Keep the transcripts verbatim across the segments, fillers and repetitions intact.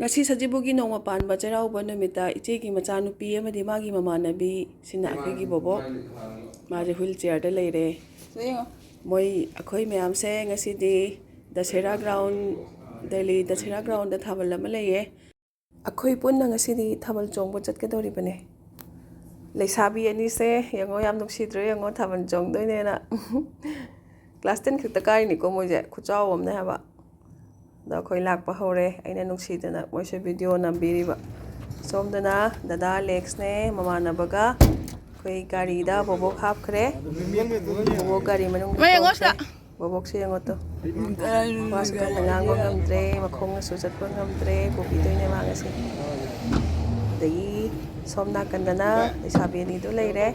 ꯉꯁꯤ ꯁꯖꯤꯕꯨꯒꯤ ꯅꯣꯡꯃ ꯄꯥꯟꯕ ꯆꯩꯔꯥꯎꯕ ꯅꯨꯃꯤꯠꯇ ꯏꯆꯦꯒꯤ ꯃꯆꯥꯅꯨꯄꯤ ꯑꯃꯗꯤ ꯃꯥꯒꯤ ꯃꯃꯥꯟꯅꯕꯤꯁꯤꯅ ꯑꯩꯈꯣꯏꯒꯤ ꯕꯣꯕꯣꯛ, ꯃꯥꯁꯦ ꯍ꯭ꯋꯤꯜ ꯆꯤꯌꯔꯗ ꯂꯩꯔꯦ꯫ ꯃꯣꯏ, ꯑꯩꯈꯣꯏ ꯃꯌꯥꯝꯁꯦ ꯉꯁꯤꯗꯤ ꯗꯁꯦꯔꯥ ꯒ꯭ꯔꯥꯎꯟ, ꯗꯦꯜꯂꯤ ꯗꯁꯦꯔꯥ ꯒ꯭ꯔꯥꯎꯟꯗ ꯊꯥꯕꯜ ꯑꯃ ꯂꯩꯌꯦ꯫ ꯑꯩꯈꯣꯏ ꯄꯨꯟꯅ ꯉꯁꯤꯗꯤ ꯊꯥꯕꯜ ꯆꯣꯡꯕ ꯆꯠꯀꯗꯧꯔꯤꯕꯅꯦ꯫ ꯂꯩꯁꯥꯕꯤ ꯑꯅꯤꯁꯦ ꯌꯦꯡꯉꯣ, ꯌꯥꯝ ꯅꯨꯡꯁꯤꯗ꯭ꯔꯣ ꯌꯦꯡꯉꯣ, ꯊꯥꯕꯜ ꯆꯣꯡꯗꯣꯏꯅꯦꯅ꯫ ꯀ꯭ꯂꯥꯁ ꯇꯦꯟ ꯈꯛꯇ ꯀꯥꯏꯔꯤꯅꯤꯀꯣ ꯃꯣꯏꯁꯦ, ꯈꯨꯆꯥꯎ ꯑꯃꯅꯦ ꯍꯥꯏꯕ꯫ ꯑꯗꯣ ꯑꯩꯈꯣꯏ ꯂꯥꯛꯄ ꯍꯧꯔꯦ꯫ ꯑꯩꯅ ꯅꯨꯡꯁꯤꯗꯅ ꯃꯣꯏꯁꯦ ꯚꯤꯗꯤꯑꯣ ꯅꯝꯕꯤꯔꯤꯕ꯫ ꯁꯣꯝꯗꯅ ꯗꯗꯥ ꯑꯂꯦꯛꯁꯅꯦ ꯃꯃꯥꯟꯅꯕꯒ ꯑꯩꯈꯣꯏ ꯒꯥꯔꯤꯗ ꯕꯣꯕꯣꯛ ꯍꯥꯞꯈ꯭ꯔꯦ꯫ ꯕꯣꯕꯣꯛ ꯒꯥꯔꯤ ꯃꯅꯨꯡꯗ ꯃꯣꯏ ꯌꯦꯡꯉꯣ ꯇꯣꯡꯈ꯭ꯔꯦ꯫ ꯁꯤꯗ꯫ ꯕꯣꯕꯣꯛꯁꯦ ꯌꯦꯡꯉꯣ ꯇꯨ꯫ ꯋꯥꯁꯨ ꯀꯟꯅ ꯉꯥꯡꯕ ꯉꯝꯗ꯭ꯔꯦ, ꯃꯈꯣꯡꯅꯁꯨ ꯆꯠꯄ ꯉꯝꯗ꯭ꯔꯦ, ꯄꯨꯕꯤꯗꯣꯏꯅꯦ ꯃꯥ ꯉꯁꯤ꯫ ꯑꯗꯒꯤ ꯁꯣꯝ ꯅꯥꯀꯟꯗꯅ ꯂꯩꯁꯥꯕꯤ ꯑꯅꯤꯗꯨ ꯂꯩꯔꯦ꯫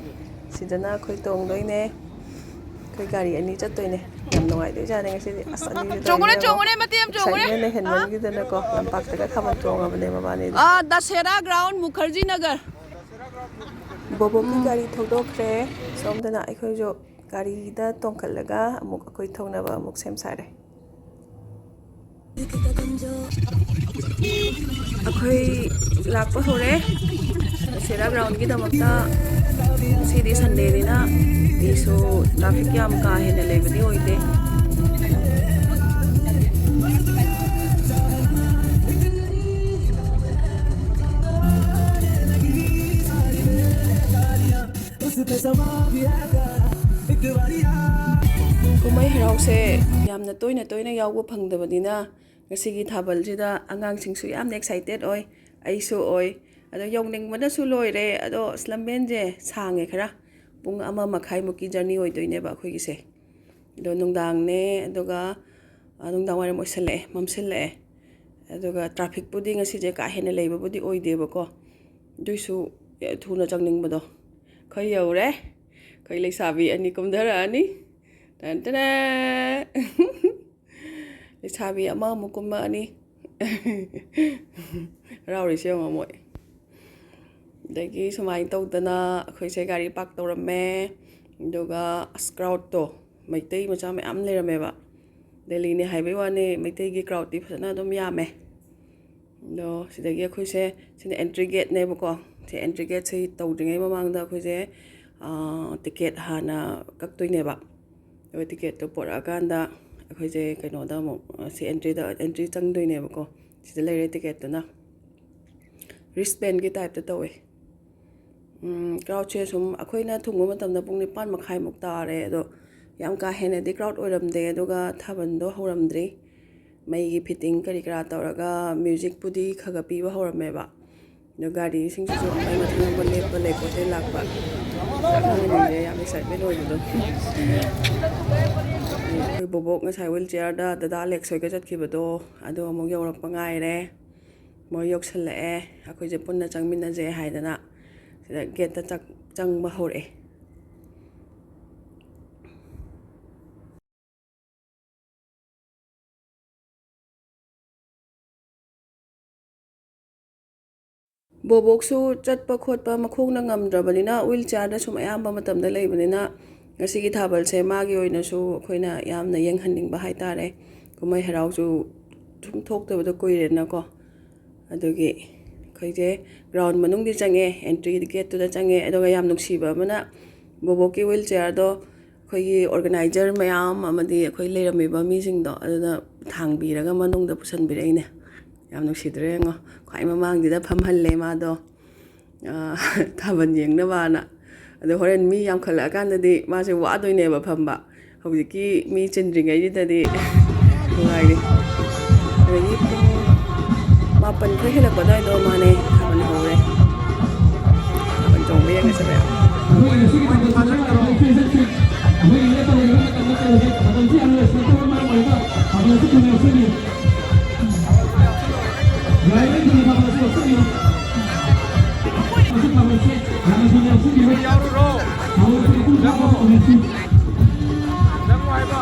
ꯁꯤꯗꯅ ꯑꯩꯈꯣꯏ ꯇꯣꯡꯗꯣꯏꯅꯦ꯫ ꯑꯩꯈꯣꯏ ꯒꯥꯔꯤ ꯑꯅꯤ ꯆꯠꯇꯣꯏꯅꯦ꯫ ꯌꯥꯝ ꯅꯨꯡꯉꯥꯏꯗꯣꯏꯖꯥꯠꯅꯦ ꯉꯁꯤꯗꯤ꯫ ꯑꯁ, ꯑꯅꯤꯁꯦ ꯆꯣꯡꯉꯨꯅꯦ, ꯇꯧꯔꯤꯁꯦ ꯌꯦꯡꯉꯣ꯫ ꯆꯣꯡꯉꯨꯅꯦ, ꯃꯇꯦꯛ ꯑꯃ ꯆꯣꯡꯉꯨꯅꯦ꯫ Excitement ꯂꯩꯍꯟꯃꯟꯈꯤꯗꯅꯀꯣ, ꯂꯝꯄꯥꯛꯇꯒ ꯊꯥꯕꯜ ꯆꯣꯡꯉꯕꯅꯦ ꯃꯕꯥꯅꯤꯗꯤ꯫ ꯑꯥ, ꯗꯁꯦꯔꯥ ꯒ꯭ꯔꯥꯎꯟ ꯃꯨꯈꯔꯖꯤ ꯅꯒꯔ꯫ ꯕꯣꯕꯣꯛꯀꯤ ꯎꯝ꯫ ꯒꯥꯔꯤ ꯊꯧꯗꯣꯛꯈ꯭ꯔꯦ꯫ ꯁꯣꯝꯗꯅ ꯑꯩꯈꯣꯏꯁꯨ ꯒꯥꯔꯤꯗ ꯇꯣꯡꯈꯠꯂꯒ ꯑꯃꯨꯛ ꯑꯩꯈꯣꯏ ꯊꯧꯅꯕ ꯑꯃꯨꯛ ꯁꯦꯝ ꯁꯥꯔꯦ꯫ ꯑꯩꯈꯣꯏ ꯂꯥꯛꯄ ꯍꯧꯔꯦ ꯁꯦꯔꯥ ꯒ꯭ꯔꯥꯎꯟꯒꯤꯗꯃꯛꯇ꯫ ꯉꯁꯤꯗꯤ ꯁꯟꯗꯦꯅꯤꯅ ꯃꯤꯁꯨ ꯇ꯭ꯔꯥꯐꯤꯛ ꯌꯥꯝ ꯀꯥ ꯍꯦꯟꯅ ꯂꯩꯕꯗꯤ ꯑꯣꯏꯗꯦ꯫ ꯀꯨꯝꯍꯩ ꯍꯔꯥꯎꯁꯦ ꯌꯥꯝꯅ ꯇꯣꯏꯅ ꯇꯣꯏꯅ ꯌꯥꯎꯕ ꯐꯪꯗꯕꯅꯤꯅ ꯉꯁꯤꯒꯤ ꯊꯥꯕꯜꯁꯤꯗ ꯑꯉꯥꯡꯁꯤꯡꯁꯨ ꯌꯥꯝꯅ excited ꯑꯣꯏ, ꯑꯩꯁꯨ ꯑꯣꯏ꯫ ꯑꯗꯣ ꯌꯧꯅꯤꯡꯕꯅꯁꯨ ꯂꯣꯏꯔꯦ꯫ ꯑꯗꯣ ꯑꯁ, ꯂꯝꯕꯦꯟꯁꯦ ꯁꯥꯡꯉꯦ ꯈꯔ, ꯄꯨꯡ ꯑꯃ ꯃꯈꯥꯏꯃꯨꯛꯀꯤ journey ꯑꯣꯏꯗꯣꯏꯅꯦꯕ ꯑꯩꯈꯣꯏꯒꯤꯁꯦ꯫ ꯑꯗꯣ ꯅꯨꯡꯗꯥꯡꯅꯦ, ꯑꯗꯨꯒ, ꯑ, ꯅꯨꯡꯗꯥꯡ ꯋꯥꯏꯔꯝ ꯑꯣꯏꯁꯜꯂꯛꯑꯦ, ꯃꯝꯁꯤꯜꯂꯛꯑꯦ꯫ ꯑꯗꯨꯒ ꯇ꯭ꯔꯥꯐꯤꯛꯄꯨꯗꯤ ꯉꯁꯤꯁꯦ ꯀꯥ ꯍꯦꯟꯅ ꯂꯩꯕꯕꯨꯗꯤ ꯑꯣꯏꯗꯦꯕꯀꯣ, ꯑꯗꯨꯏꯁꯨ ꯊꯨꯅ ꯆꯪꯅꯤꯡꯕꯗꯣ꯫ ꯑꯩꯈꯣꯏ ꯌꯧꯔꯦ꯫ ꯑꯩꯈꯣꯏ ꯂꯩꯁꯥꯕꯤ ꯑꯅꯤ ꯀꯨꯝꯊꯔꯛꯑꯅꯤ꯫ ꯇꯟ ꯇꯟ꯫ ꯂꯩꯁꯥꯕꯤ ꯑꯃꯃꯨꯛ ꯀꯨꯝꯃꯛꯑꯅꯤ꯫ ꯍꯔꯥꯎꯔꯤꯁꯦ ꯌꯦꯡꯉꯣ ꯃꯣꯏ꯫ ꯑꯗꯒꯤ ꯁꯨꯃꯥꯏꯅ ꯇꯧꯗꯅ ꯑꯩꯈꯣꯏꯁꯦ ꯒꯥꯔꯤ park ꯇꯧꯔꯝꯃꯦ꯫ ꯑꯗꯨꯒ ꯑꯁ, crowdꯇꯣ, ꯃꯩꯇꯩ ꯃꯆꯥ ꯃꯌꯥꯝ ꯂꯩꯔꯝꯃꯦꯕ꯫ ꯗꯦꯜꯂꯤꯅꯦ ꯍꯥꯏꯕꯩ ꯋꯥꯅꯤ, ꯃꯩꯇꯩꯒꯤ crowdꯇꯤ ꯐꯖꯅ ꯑꯗꯨꯝ ꯌꯥꯝꯃꯦ꯫ ꯑꯗꯣ ꯁꯤꯗꯒꯤ ꯑꯩꯈꯣꯏꯁꯦ, ꯁꯤꯅ entry gateꯅꯦꯕꯀꯣ꯫ ꯁꯤ entry gateꯁꯤ ꯇꯧꯗ꯭ꯔꯤꯉꯩ ꯃꯃꯥꯡꯗ ꯑꯩꯈꯣꯏꯁꯦ ꯇꯤꯀꯦꯠ ꯍꯥꯟꯅ ꯀꯛꯇꯣꯏꯅꯦꯕ꯫ ꯑꯗꯨꯒ ꯇꯤꯀꯦꯠꯇꯣ ꯄꯣꯔꯛꯑꯀꯥꯟꯗ ꯑꯩꯈꯣꯏꯁꯦ ꯀꯩꯅꯣꯗ ꯑꯃꯨꯛ, ꯁꯤ entryꯗ, entry ꯆꯪꯗꯣꯏꯅꯦꯕꯀꯣ꯫ ꯁꯤꯗ ꯂꯩꯔꯦ ꯇꯤꯀꯦꯠꯇꯨꯅ꯫ Wristbandꯒꯤ typeꯇ ꯇꯧꯋꯦ꯫ Crowdꯁꯦ ꯁꯨꯝ ꯑꯩꯈꯣꯏꯅ ꯊꯨꯡꯕ ꯃꯇꯝꯗ ꯄꯨꯡ ꯅꯤꯄꯥꯟ ꯃꯈꯥꯏꯃꯨꯛ ꯇꯥꯔꯦ꯫ ꯑꯗꯣ ꯌꯥꯝ ꯀꯥ ꯍꯦꯟꯅꯗꯤ crowd ꯑꯣꯏꯔꯝꯗꯦ꯫ ꯑꯗꯨꯒ ꯊꯥꯕꯜꯗꯣ ꯍꯧꯔꯝꯗ꯭ꯔꯤ꯫ ꯃꯩꯒꯤ fitting ꯀꯔꯤ ꯀꯔꯥ ꯇꯧꯔꯒ musicꯄꯨꯗꯤ ꯈꯔ ꯈꯔ ꯄꯤꯕ ꯍꯧꯔꯝꯃꯦꯕ꯫ ꯑꯗꯣ ꯒꯥꯔꯤꯁꯤꯡꯁꯤꯁꯨ ꯑꯃꯒꯤ ꯃꯊꯪ ꯑꯃ ꯂꯦꯞꯄ ꯂꯩꯄꯣꯠꯇꯦ ꯂꯥꯛꯄ꯫ ꯑꯉꯥꯡꯁꯤꯡꯁꯦ ꯌꯥꯝ excitement ꯑꯣꯏꯕꯗꯣ꯫ ꯑꯩꯈꯣꯏ ꯕꯣꯕꯣꯛ ꯉꯁꯥꯏ wheelchairꯗ ꯗꯗꯥ ꯑꯂꯦꯛꯁ ꯍꯣꯏꯒ ꯆꯠꯈꯤꯕꯗꯣ, ꯑꯗꯨ ꯑꯃꯨꯛ ꯌꯧꯔꯛꯄ ꯉꯥꯏꯔꯦ꯫ ꯃꯣꯏ ꯌꯧꯁꯜꯂꯛꯑꯦ꯫ ꯑꯩꯈꯣꯏꯁꯦ ꯄꯨꯟꯅ ꯆꯪꯃꯤꯟꯅꯁꯦ ꯍꯥꯏꯗꯅ ꯁꯤꯗ gateꯇ ꯆꯪ-, ꯆꯪꯕ ꯍꯧꯔꯛꯑꯦ꯫ ꯕꯣꯕꯣꯛꯁꯨ ꯆꯠꯄ ꯈꯣꯠꯄ ꯃꯈꯣꯡꯅ ꯉꯝꯗ꯭ꯔꯕꯅꯤꯅ, wheelchairꯗ ꯁꯨꯝ ꯑꯌꯥꯝꯕ ꯃꯇꯝꯗ ꯂꯩꯕꯅꯤꯅ, ꯉꯁꯤꯒꯤ ꯊꯥꯕꯜꯁꯦ ꯃꯥꯒꯤ ꯑꯣꯏꯅꯁꯨ ꯑꯩꯈꯣꯏꯅ ꯌꯥꯝꯅ ꯌꯦꯡꯍꯟꯅꯤꯡꯕ ꯍꯥꯏꯇꯥꯔꯦ꯫ ꯀꯨꯝꯍꯩ ꯍꯔꯥꯎꯁꯨ ꯁꯨꯝ ꯊꯣꯛꯇꯕꯗꯣ ꯀꯨꯏꯔꯦꯅꯀꯣ꯫ ꯑꯗꯨꯒꯤ ꯑꯩꯈꯣꯏꯁꯦ ground ꯃꯅꯨꯡꯗꯤ ꯆꯪꯉꯦ, entry gateꯇꯨꯗ ꯆꯪꯉꯦ꯫ ꯑꯗꯨꯒ ꯌꯥꯝ ꯅꯨꯡꯁꯤꯕ ꯑꯃꯅ, ꯕꯣꯕꯣꯛꯀꯤ wheelchairꯗꯣ ꯑꯩꯈꯣꯏꯒꯤ organizer ꯃꯌꯥꯝ ꯑꯃꯗꯤ ꯑꯩꯈꯣꯏ ꯂꯩꯔꯝꯃꯤꯕ ꯃꯤꯁꯤꯡꯗꯣ ꯑꯗꯨꯅ ꯊꯥꯡꯕꯤꯔꯒ ꯃꯅꯨꯡꯗ ꯄꯨꯁꯟꯕꯤꯔꯛꯏꯅꯦ꯫ ꯌꯥꯝ ꯅꯨꯡꯁꯤꯗ꯭ꯔꯣ ꯌꯦꯡꯉꯣ꯫ ꯈ꯭ꯋꯥꯏ ꯃꯃꯥꯡꯁꯤꯗ ꯐꯝꯍꯜꯂꯦ ꯃꯥꯗꯣ, ꯑ, ꯊꯥꯕꯜ ꯌꯦꯡꯅꯕꯅ꯫ ꯑꯗꯣ ꯍꯣꯔꯦꯟ ꯃꯤ ꯌꯥꯝꯈꯠꯂꯛꯑꯀꯥꯟꯗꯗꯤ ꯃꯥꯁꯦ ꯋꯥꯗꯣꯏꯅꯦꯕ ꯐꯝꯕ꯫ ꯍꯧꯖꯤꯛꯀꯤ ꯃꯤ ꯆꯤꯟꯗ꯭ꯔꯤꯉꯩꯁꯤꯗꯗꯤ ꯅꯨꯡꯉꯥꯏꯔꯤ꯫ ꯑꯗꯒꯤ ꯄꯨꯡ ꯃꯥꯄꯟ ꯈꯔ ꯍꯦꯜꯂꯛꯄ ꯑꯗꯨꯋꯥꯏꯗꯣ ꯃꯥꯅꯦ ꯊꯥꯕꯜ ꯍꯧꯔꯦ꯫ ꯊꯥꯕꯜ ꯆꯣꯡꯕ ꯌꯦꯡꯉꯁꯦ ꯃꯌꯥꯝ꯫ ꯑꯩꯈꯣꯏꯒꯤ ꯉꯁꯤꯒꯤ ꯊꯥꯕꯜ ꯆꯣꯡꯕ ꯌꯥꯔꯣꯏ꯫ ꯑꯩꯈꯣꯏ ꯍꯧꯖꯤꯛ ꯑꯩꯈꯣꯏꯒꯤ ꯂꯦꯞꯄ ꯂꯩꯔꯤꯕ ꯃꯇꯝꯗ ꯀꯩꯅꯣꯁꯦ ꯊꯥꯕꯜꯁꯤ ꯌꯥꯝꯅ ꯂꯩꯁꯤꯜꯂꯛꯇꯕ ꯃꯔꯝ ꯑꯣꯏꯔꯒ ꯊꯥꯕꯜ ꯑꯁꯤ ꯊꯨꯅ ꯌꯥꯎꯁꯤꯟꯕꯤꯌꯨ꯫ ꯌꯥꯔꯤꯉꯩ ꯊꯨꯅ ꯊꯥꯕꯜ ꯑꯁꯤ ꯌꯥꯎꯁꯤꯟꯕꯤꯌꯨ꯫ ꯍꯧꯖꯤꯛ ꯊꯥꯕꯜꯁꯤ ꯌꯥꯝꯅ ꯊꯨꯅ ꯌꯥꯎꯁꯤꯟꯕꯤꯌꯨ꯫ ꯌꯥꯎꯔꯨꯔꯣ꯫ ꯊꯥꯕꯜ ꯑꯁꯤ ꯃꯄꯨꯡ ꯐꯥꯕ ꯆꯪꯉꯣ꯫ ꯍꯧꯔꯁꯤ꯫ ꯆꯪꯉꯣ ꯍꯥꯏꯕ꯫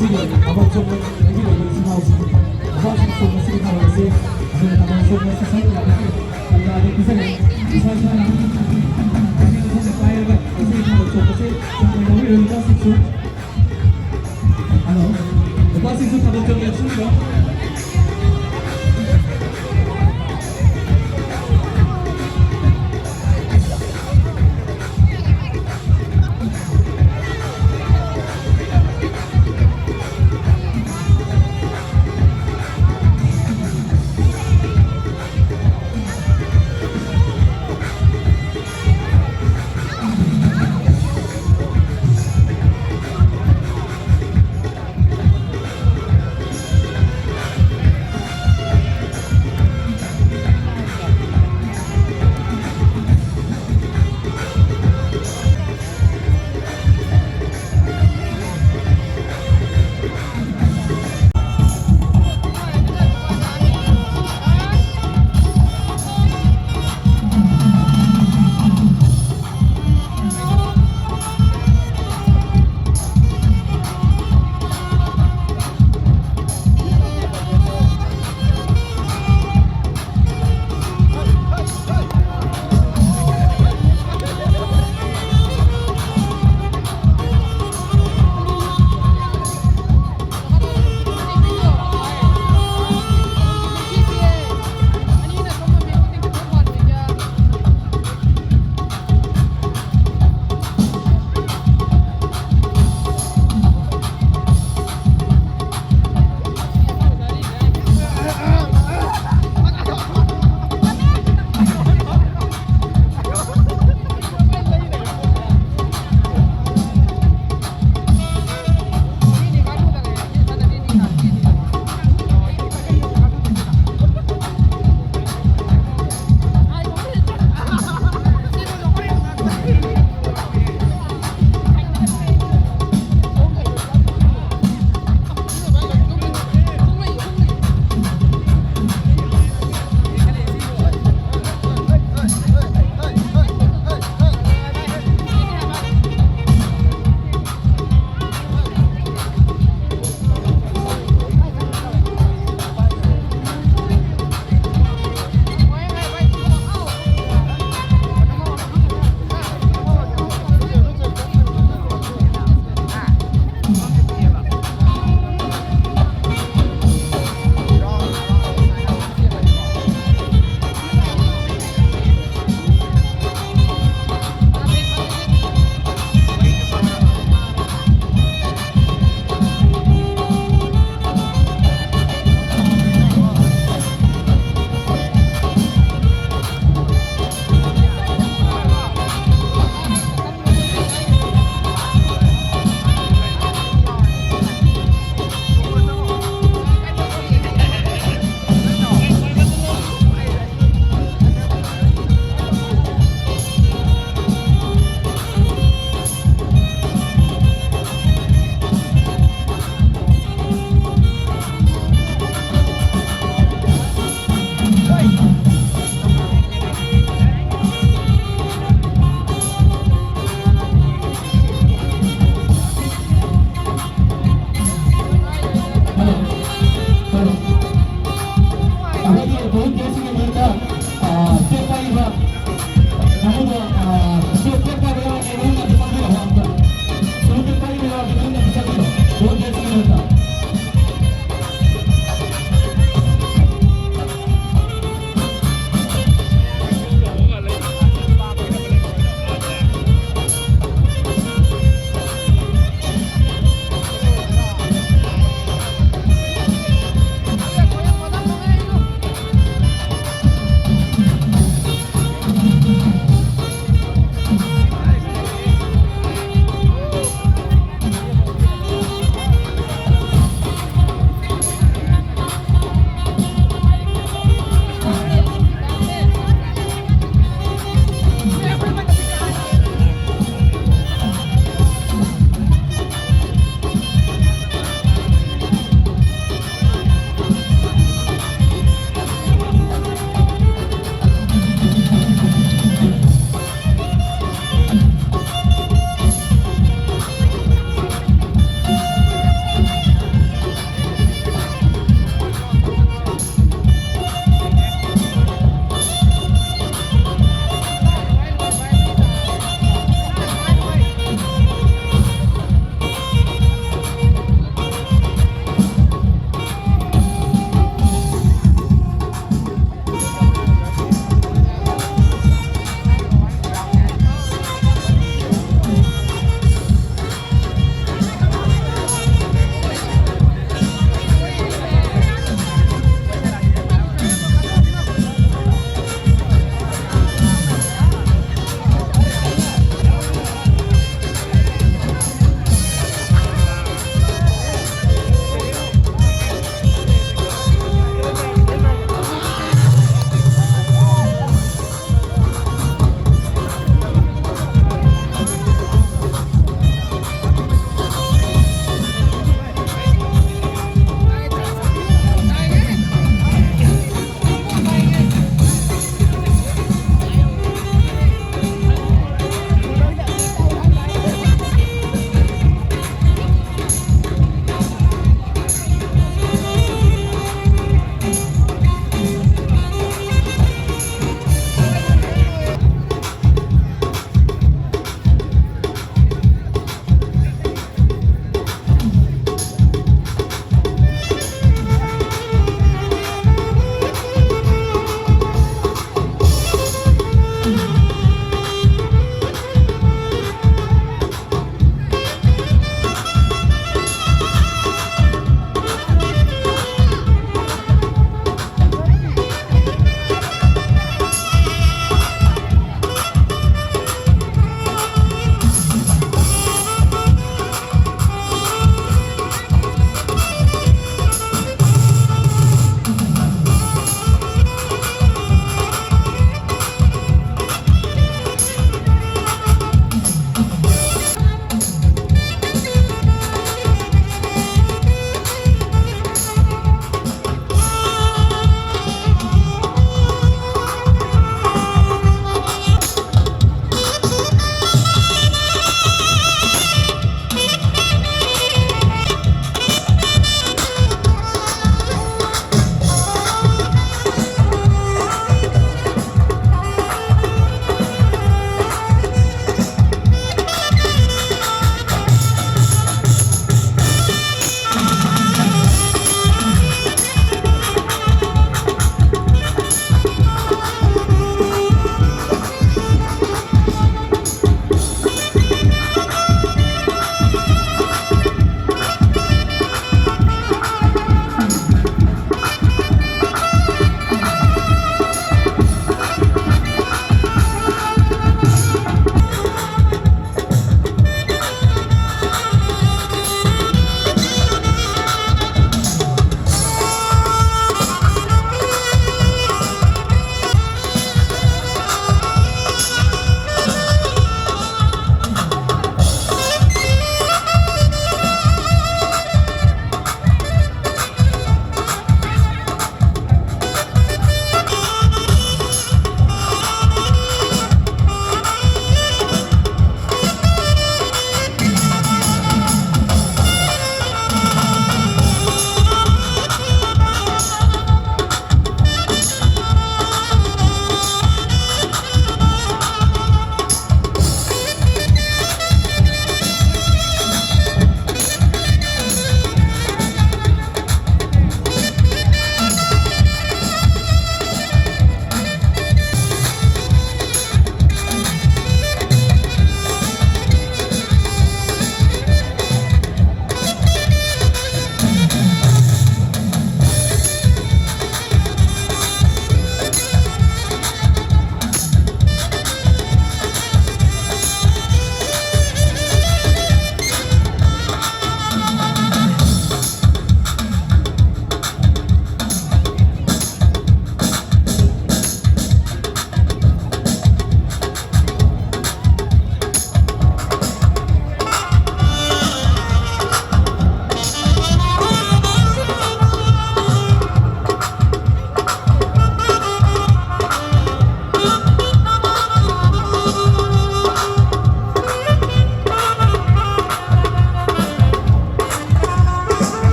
ꯊꯥꯕꯜ ꯆꯣꯡꯕ ꯂꯩꯕꯤꯔꯤꯕ ꯏꯆꯤꯟ ꯏꯅꯥꯎꯁꯤꯡ, ꯅꯨꯄꯥꯁꯤꯡ ꯆꯣꯡꯕꯁꯤꯒꯤ ꯊꯥꯕꯜ ꯑꯁꯤ ꯑꯗꯨꯅ ꯊꯥꯕꯜ ꯆꯣꯡꯕ ꯑꯁꯤ ꯁꯔꯨꯛ ꯌꯥꯕꯒꯤ ꯇꯥꯟꯖꯥ ꯑꯗꯨ ꯄꯤꯖꯔꯤ꯫ ꯏꯁꯥ ꯏꯁꯥꯅ ꯄꯨꯛꯅꯤꯡ ꯄꯥꯏꯔꯒ ꯃꯁꯤꯒꯤ ꯊꯥꯕꯜ ꯆꯣꯡꯕꯁꯤ ꯆꯣꯡꯕ ꯌꯥꯎꯕꯤꯔꯣꯏ ꯅꯨꯄꯥꯁꯤꯡꯁꯨ꯫ ꯍꯜꯂꯣ꯫ ꯅꯨꯄꯥꯁꯤꯡꯁꯨ ꯊꯥꯕꯜ ꯆꯣꯡꯕ ꯌꯥꯎꯁꯤꯟꯕꯤꯔꯣ꯫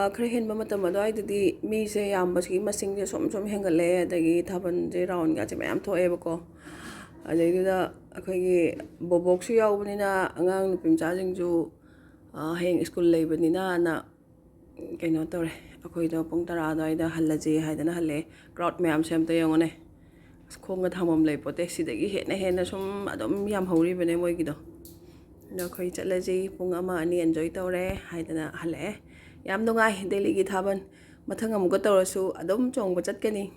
ꯈꯔ ꯍꯦꯟꯕ ꯃꯇꯝ ꯑꯗꯨꯋꯥꯏꯗꯗꯤ ꯃꯤꯁꯦ ꯌꯥꯝꯕꯁꯤꯒꯤ ꯃꯁꯤꯡꯁꯦ ꯁꯨꯝ ꯁꯨꯝ ꯍꯦꯟꯒꯠꯂꯛꯑꯦ꯫ ꯑꯗꯒꯤ ꯊꯥꯕꯜꯁꯦ ꯔꯥꯎꯟꯒꯁꯦ ꯃꯌꯥꯝ ꯊꯣꯛꯑꯦꯕꯀꯣ꯫ ꯑꯗꯩꯗꯨꯗ ꯑꯩꯈꯣꯏꯒꯤ ꯕꯣꯕꯣꯛꯁꯨ ꯌꯥꯎꯕꯅꯤꯅ ꯑꯉꯥꯡ ꯅꯨꯄꯤ ꯃꯆꯥꯁꯤꯡꯁꯨ, ꯑ, ꯍꯌꯦꯡ ꯁ꯭ꯀꯨꯜ ꯂꯩꯕꯅꯤꯅꯅ ꯀꯩꯅꯣ ꯇꯧꯔꯦ, ꯑꯩꯈꯣꯏꯗꯣ ꯄꯨꯡ ꯇꯔꯥ ꯑꯗꯨꯋꯥꯏꯗ ꯍꯜꯂꯁꯤ ꯍꯥꯏꯗꯅ ꯍꯜꯂꯛꯑꯦ꯫ ꯀ꯭ꯔꯥꯎꯗ ꯃꯌꯥꯝꯁꯦ ꯑꯝꯇ ꯌꯦꯡꯉꯨꯅꯦ꯫ ꯑꯁ, ꯈꯣꯡꯒ ꯊꯥꯡꯐꯝ ꯂꯩꯄꯣꯠꯇꯦ꯫ ꯁꯤꯗꯒꯤ ꯍꯦꯟꯅ ꯍꯦꯟꯅ ꯁꯨꯝ ꯑꯗꯨꯝ ꯌꯥꯝ ꯍꯧꯔꯤꯕꯅꯦ ꯃꯣꯏꯒꯤꯗꯣ꯫ ꯑꯗꯣ ꯑꯩꯈꯣꯏ ꯆꯠꯂꯁꯤ, ꯄꯨꯡ ꯑꯃ ꯑꯅꯤ ꯑꯦꯟꯖꯣꯏ ꯇꯧꯔꯦ ꯍꯥꯏꯗꯅ ꯍꯜꯂꯛꯑꯦ꯫ ꯌꯥꯝ ꯅꯨꯡꯉꯥꯏ ꯗꯦꯜꯂꯤꯒꯤ ꯊꯥꯕꯜ꯫ ꯃꯊꯪ ꯑꯃꯨꯛꯀ ꯇꯧꯔꯁꯨ ꯑꯗꯨꯝ ꯆꯣꯡꯕ ꯆꯠꯀꯅꯤ꯫